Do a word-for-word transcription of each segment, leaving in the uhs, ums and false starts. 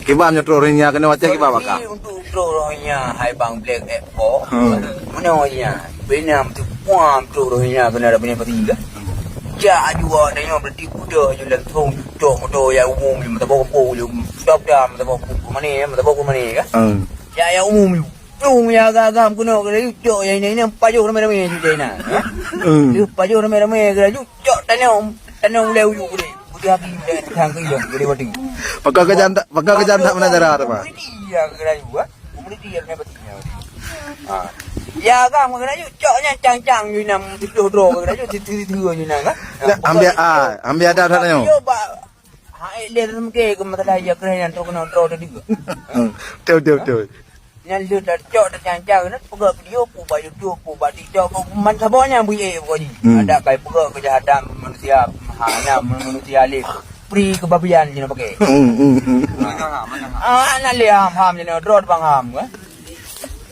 Kiban nyoe troh Rohingya keunoe Aceh kiban baka. Untuk troh Rohingya hai bang Black F four. Hmm. Meunoe Rohingya. Bina meutupuang troh Rohingya keunoe dak bina pati ka. Jak aju awak tanyoe berarti kuda aju langsung cok moto ya umum je meutabok kampung je. Dok dah meutabok kampung mana ya meutabok kampung mana ka. Hmm. Ya ya umum je. Cung ya agam keunoe keunoe cok ya ina ina pajoh ramai-ramai je ina. Hmm. Pajoh ramai-ramai keunoe cok tanyoe tanyoe ulai uju keunoe. Udah habis udah tang keu iya keunoe batu. Pakai kejam tak pakai kejam tak mana cara tu, Pak? Komuniti ya keunoe. Komuniti ya keunoe batu. Ha. Ya agam keunoe cok nyan cang-cang yu nam tujuh droe keunoe tujuh tujuh yu nam kan. Ambil ah, ambil ada tak nyoe. Hai lé mungkin ke masalah ya keunoe nyan tu keunoe droe tadi. Betul betul betul. Nyan lheueh tacok tacang-cang na peugah video pu bak YouTube pu bak TikTok pu man saboh nyan bui eh pokok jih. Hmm. Ada kai peugah kejahatan manusia hana manusia lé. Pri kebabian je nak pakai. Hmm, hmm, hmm. Ah, nak lé ham ham je nak drone bang ham kan.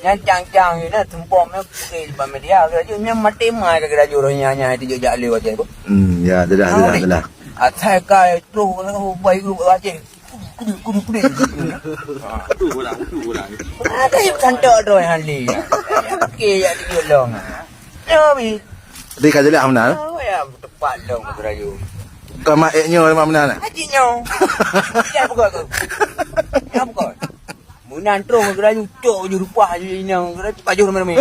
Nyan cang-cang je na tumpom nyan pakai bak media kerajaan nyan mati mai ke kerajaan roh nyan nyan itu jak lé wajah tu. Hmm, ya, dah, dah, dah, dah. Asai kai tu, oh, baik lu wajah. Kudu, kudu, kudu. Ada yang santok tu yang hali. Okey, ya di long. Ya, bi. Di ka jelas benar. Oh, ya, tepat long berayu. Kau mak ek nyo mak benar. Haji nyo. Ya, buka tu. Ya, buka. Munan terus berayu cok je rupah je inang. Berayu pajuh ramai-ramai.